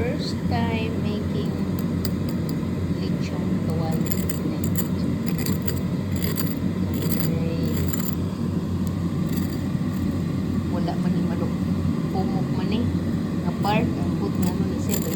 First time making lechon kawali tonight. Ay, wala man ni maluk pumok man eh. Nga part, ang but nga ano ni siya.